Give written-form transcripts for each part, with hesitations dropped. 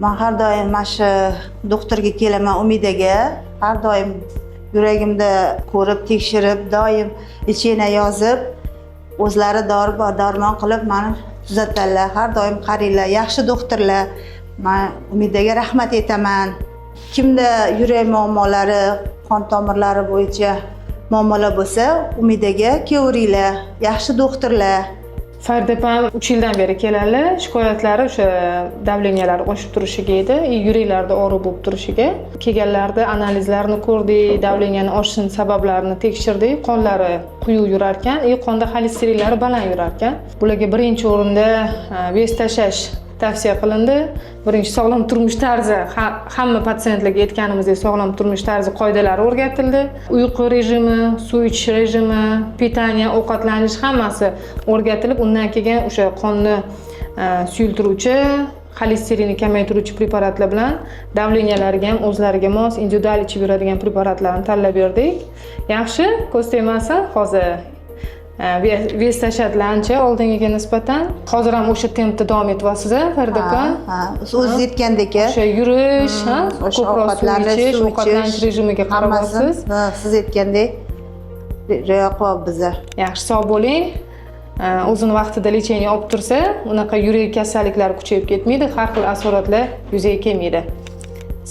Man har doim mana shu doktorga kelaman, Umidaga. Har doim yuragimda ko'rib, tekshirib, doim лечение yozib, o'zlari dori darmon qilib mani tuzatadilar. Har doim qaranglar, yaxshi doktorlar. Man Umidaga rahmat aytaman. Kimda yurak muammolari, qon tomirlari bo'yicha muammolar bo'lsa, Umidaga kelaveringlar, yaxshi doktorlar. Farida opam 3 yildan beri keladilar. Shikoyatlari o'sha давления lari oshib turishiga edi и yuraklarida og'riq bo'lib turishiga. Kelganlarida analizlarni ko'rdik, давления ni oshishini sabablarini tekshirdik. Qonlari quyuq yurarkan и qonda xolesterinlari baland yurarkan. Bularga birinchi o'rinda вес tashlash tavsiya qilindi. Birinchi sog'lom turmush tarzi, hamma patsientlarga aytganimizdek, sog'lom turmush tarzi qoidalari o'rgatildi. Uyqu rejimi, suv ichish rejimi, питание, ovqatlanish, hammasi o'rgatilib, undan keyin o'sha qonni suyultiruvchi, xolesterinni kamaytiruvchi preparatlar bilan давления lariga ham o'zlariga mos, individual ichib yuradigan preparatlarni tanlab berdik. Yaxshi, ko'z tegmasin, hozir вес tashladilar ancha oldingiga nisbatan. Hozir ham o'sha tempda davom etyapsiz, a, Farida opa? Ha, o'zingiz aytgandek. O'sha yurish, ha, o'sha ko'proq suv ovqatlanish, ichish, suv ovqatlanish ichish, rejimiga hammasini, qaryapsiz. Ha, siz aytgandek rioya qilyapmiz biza. Yaxshi, sog' bo'ling. O'zini vaqtida лечение olib tursa, unaqa yurak kasalliklari kuchayib ketmaydi, har xil asoratlar yuzaga kelmaydi.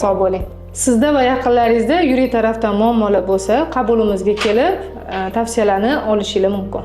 Sog' bo'ling. Sizda va yaqinlaringizda yurak tarafdan muammolar bo'lsa, qabulimizga kelib, tavsiyalarni olishinglar mumkin.